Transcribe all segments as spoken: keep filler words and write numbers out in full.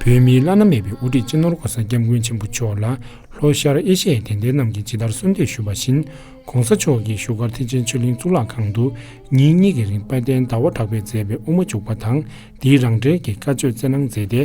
བོད་མིའི་བླ་ན་མེད་པའི་དབུ་ཁྲིད་སྤྱི་ནོར་༸གོང་ས་༸སྐྱབས་མགོན་ཆེན་པོ་མཆོག་ལ་ལྷོ་ཤར་ཨེ་ཤི་ཡའི་དད་ལྡན་རྣམས་ཀྱིས་ཇི་ལྟར་གསོལ་འདེབས་ཞུས་པ་བཞིན། ༸གོང་ས་མཆོག་གིས་བཞུགས་སྒར་ཐེག་ཆེན་ཆོས་གླིང་གཙུག་ལག་ཁང་དུ་ཉིན་གཉིས་ཀྱི་རིང་དཔལ་ལྡན་ཟླ་བ་གྲགས་པས་མཛད་པའི་དབུ་མ་འཇུག་པ་དང་། དེའི་རང་འགྲེལ་གྱི་བཀའ་ཆོས་སྩལ་གནང་མཛད་དེ།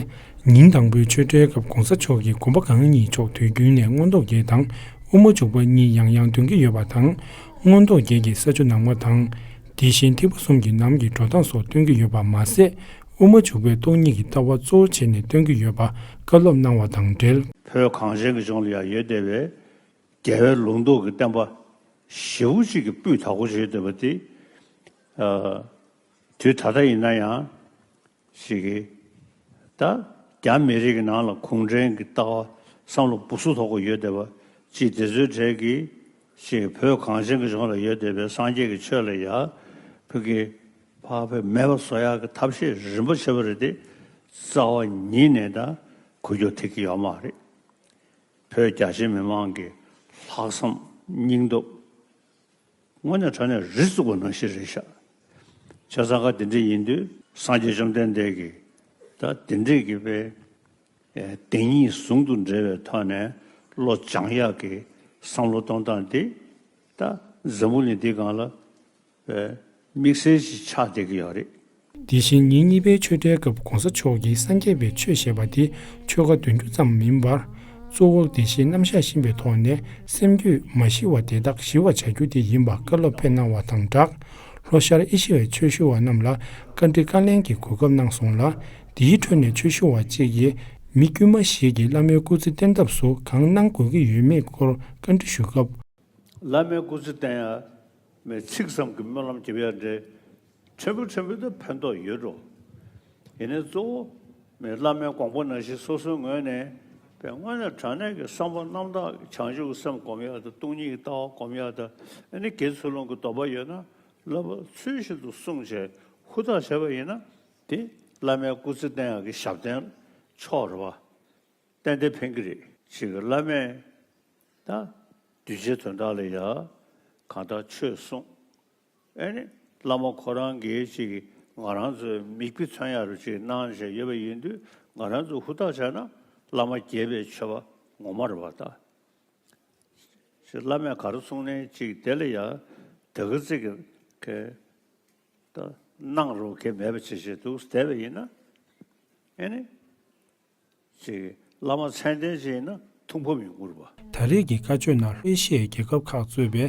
ཉིན་དང་པོའི་ཆོས་འབྲེལ་སྐབས་༸གོང་ས་མཆོག་གིས་དགོངས་པ་གང་ཡིན་ཕྱོགས་དུས་རྒྱུན་ནས་མངོན་རྟོགས་རྒྱས་དང་། དབུ་མ་འཇུག་པ་གཉིས་ཡང་ཡང་འདོན་གྱི་ཡོད་པ་དང་། མངོན་རྟོགས་རྒྱས་ཀྱི་ས་བཅུ་ནང་མ་དང་། དེ་བཞིན་ཐེག་པ་གསུམ་གྱི་ནང་གི་འགྲོ་སྟངས་སོགས་སྟོན་གྱི་ཡོད་པ་མ་ཟད། དབུ་མ་འཇུག་པའི་སྟོང་ཉིད་ཀྱི་ལྟ་བ་གཙོ་བོ་བྱས་ནས་སྟོན་གྱི་ཡོད་པ་བཀའ་སློབ་གནང་བ་དང་འབྲེལ། བོད་གངས་ཅན་གྱི་ལྗོངས་ལ་ཡང་ཡོད་བསྡད་པའི་རྒྱལ་བའི་ལུང་རྟོགས་ཀྱི་བསྟན་པ་ཞེ་པོ་ཅིག་གི་སྤུས་དག་པོ་ཞིག་ཡོད་བསྡད་པ་དེ། ཨ། དུས་ད་ལྟ་ཡིན་ན་ཡང་ཞིག་གིས་ད་རྒྱ་མི་རིགས་ཀྱི་ནང་ལ་གུང་ཁྲན་གྱི་ལྟ་བ་བསམ་བློ་སྦུ་སུ་ཐོག་གི་ཡོད་བསྡད་པ་ཅིག་དེ་ཚོའི་གྲས་ཀྱིས་ཞིག་བོད་གངས་ཅན་གྱི་ལྗོངས་ལ་ཡོད་བསྡད་པའི་སངས་རྒྱས་ཀྱི་ཆོས་ལ་ཡ་ཕ་གི་ཕར་ཕར་མེད་པ་བཟོ་ཡག་གི་ཐབས་ཤེས་རིམ་པ་བྱས་པ་རེད་དེ། རྩ་བ་ཉིད་ནས་ད་འགུལ་སྐྱོད་ཐེབས་ཀྱི་ཡོད་མ་རེད། བོད་རྒྱ་ཆེ་མི་མང་གི་ལྷག་བསམ་སྙིང་སྟོབས་དངོས་གནས་དྲང་གནས་རི་བཙུགས་པ་ནང་བཞིན་རེད་ཤག་བྱས་ཙང་ག་དེ་འདྲ་ཡིན་དུས་སངས་རྒྱས་བཅོམ་ལྡན་འདས་ཀྱིས་ད་དེ་འདྲས་ཀྱི་དཔེ་བདེན་གཉིས་ཟུང་དུ་འབྲེལ་བའི་ཐོག་ནས་བློ་སྦྱང་ཡག་གི་བསམ་བློ་གཏོང་སྟངས་དེ་ད་འཛམ་བུ་གླིང་འདི་སྒང་ལ་དམིགས་བསལ་ཞིག་ཆགས་བསྡད་ཀྱི་ཡོད་རེད། དེ་བཞིན་ཉིན་གཉིས་པའི་ཆོས་འབྲེལ་སྐབས་༸གོང་ས་མཆོག་གིས་སངས་རྒྱས་པའི་ཆོས་ཞེས་པ་དེ་ཆོལ་ཁ་འདོན་རྒྱུ་ཙམ་མིན་པར། གཙོ་བོ་བདེ་གཤེགས་རྣམ་གཞག་ཤེས་པའི་ཐོག་ནས་སེམས་རྒྱུད་མ་ཞི་བ་དེ་དག་ཞི་བར་བྱ་རྒྱུ་དེ་ཡིན་པ་བཀའ་སློབ་ཕེབས་གནང་བ་དང་སྦྲགས། ལྷོ་ཤར་ཨེ་ཤི་ཡའི་ཆོས་ཞུ་བ་རྣམས་ལ་བཀའ་འདྲི་བཀའ་ལན་གྱི་གོ་སྐབས་གནང་སོང་ལ། དེའི་ཁྲོད་ནས་ཆོས་ཞུ་བ་གཅིག་གིས་མི་དཀྱུས་མ་ཞིག་གིས་བླ་མའི་སྐུ་ཚེ་བརྟན་ཐབས་སུ་གང་གནང་དགོས་ཀྱི་ཡོད་མེད་སྐོར་བཀའ་འདྲི་ཞུས་སྐབས། བླ་མའི་སྐུ་ཚེ་བརྟན་ཡ་མེད་ཚིག་ཙམ་གྱི་སྨོན་ལམ་རྒྱབ་ཡ་འདྲ། ཕྲན་བུ་ཕྲན་བུ་དུ་ཕན་ཐོགས་ཡོད་འགྲོ། ཡིན་ནའི་གཙོ་བོ་མེད་བླ་མའི་དགོངས་པ་ནང་བཞིན་སོ་སོའི་ངོས་ནས་དཔེ་དངོས་གནས་དྲང་གནས་ཀྱི་བསམ་པ་རྣམ་དག་གི་བྱང་ཆུབ་ཀྱི་སེམས་སྒོམ་ཡག་དང་སྟོང་ཉིད་ཀྱི་ལྟ་བ་སྒོམ་ཡག་དང་ཨ་ནི་དགེ་ཚུལ་སློང་གི་སྡོམ་པ་ཡོད་ན་བསླབ་པ་ཚུལ་བཞིན་དུ་བསྲུངས་བྱས་ཧུར་ཐག་བྱས་པ་ཡིན་ན་དེ་བླ་མའི་སྐུ་ཚེ་བརྟན་ཡག་གི་ཞབས་བརྟན་མཆོག་རེད་བ། ཏན་ཏན་ཕན་གྱི་རེད། ཅིག་བླ་མས་ད་གདུལ་བྱའི་དོན་དག་ལ་ཡ་གང་ལྟར་ཆོས་གསུངས། ཨེ་ནི་བླ་མ་ཁོ་རང་གིས་ཅིག་ང་རང་ཚོའི་མིག་དཔེ་མཚོན་ཡག་རུ་ཅིག་གནང་བཞིན་ཡོད་པ་ཡིན་དུས་ང་རང་ཚོ་ཧུར་ཐག་བྱས་ན་བླ་མ་དགྱེས་པའི་མཆོད་པ་ངོ་མ་རེད་བ་ད། ཅིག་བླ་མས་ག་རེ་གསུངས་ནའི་ཅིག་དེ་ལ་ཡ་དེ་ག་ཚིག་གི་ད་གནང་རོགས་གལ་མེད་པ་བྱེད་བྱེད་འདུག་བསྡད་པ་ཡིན་ན་ཨེ་ནི། ཅིག་བླ་མ་མཚན་ལྡན་ཅིག་ཡིན་ན་ཐུགས་ཕམ་ཡོང་གི་རེད་པ། ད་རེས་ཀྱི་བཀའ་ཆོས་ནང་ལྷོ་ཨེ་ཤི་ཡའི་རྒྱལ་ཁབ་ཁག་གཙོས་པའི་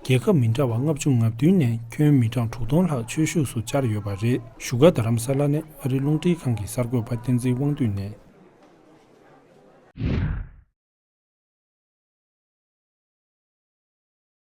རྒྱལ་ཁབ་མི་འདྲ་བ་ལྔ་བཅུ་ང་བདུན་ནས་ཁྱོན་མི་གྲངས་དྲུག་སྟོང་ལྷག་ཆོས་ཞུགས་སུ་བཅར་ཡོད་པ་རེད། བཞུགས་སྒར་རྡ་རམ་ས་ལ་ནས་ཨ་རིའི་རླུང་འཕྲིན་ཁང་གི་གསར་འགོད་པ་བསྟན་འཛིན་དབང་འདུས་ནས།